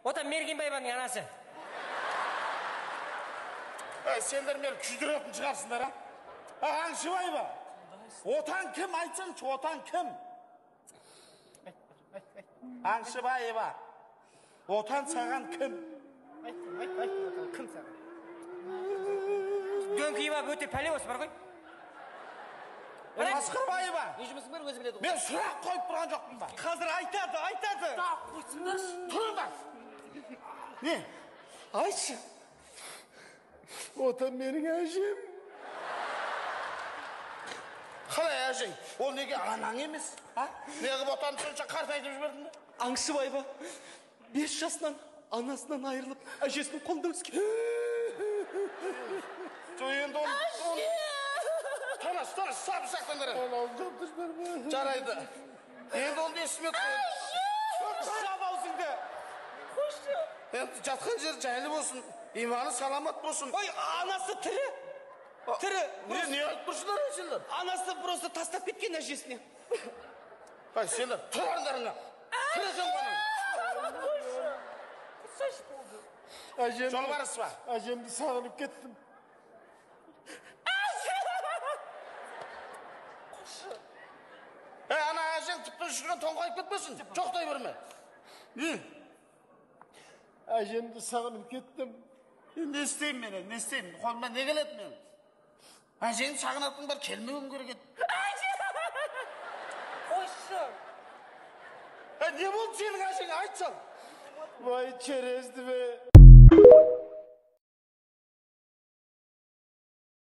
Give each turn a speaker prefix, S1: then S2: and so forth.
S1: Отан Мергенбаеваның анасы.
S2: Ей, сендер мені күйдіретін шығарсыңдар, а? Аңшыбаева. Отан кім, айтсаңшы, отан кім? Аңшыбаева. Отан саған кім?
S1: Айт, айт, айт, отан кім саған? Дөңкиіп алып өте пәле осы бар ғой.
S2: Қасқырбаева.
S3: Не жұмысың бар, өзі біледі ғой.
S2: Мен сұрақ қойып тұрған жоқпын ба?
S4: Қазір айтады, айтады.
S3: Қойсыңдаршы.
S2: Тұрыңдар. Не?
S4: Айтшы.
S2: Отан менің әжем. Қалай әжең? Ол неге анаң емес? А? Неғып отанды сонша қартайтып жібердің бе?
S4: Аңшыбаева 5 жасынан анасынан айырылып, әжесінің қолында өскен.
S2: Жоқ, енді оны... Танас, танас, сабыр сақтаңдар. Жарайды. Енді оны есіме
S4: Жап аузыңды.
S2: Енді жатқан жер жайлы болсын, иманы саламат болсын.
S4: Ой, анасы тірі. Тірі.
S2: Не айтып тұрсыңдар сендер?
S4: Анасы просто тастап кеткен әжесіне.
S2: Ай, сендер тұрыңдарыңа. Тірі екен ғой анаң.
S5: Әжем,
S2: Жолбарыс па?
S5: Әжемді сағынып кеттім.
S2: Ей, ана әжең тіпті үшкірген тоңқайып кетпесін. Жоқтай берме. Не?
S5: Әжемді сағынып кеттім.
S2: Не істеймін мен, не істеймін? Қолымнан не келеді мен? Әжеңді сағынатын бар, келмеуім керек еді.
S3: Қойшы.
S2: Не болды сенің әжең? Айт сал.
S5: Вай, через две.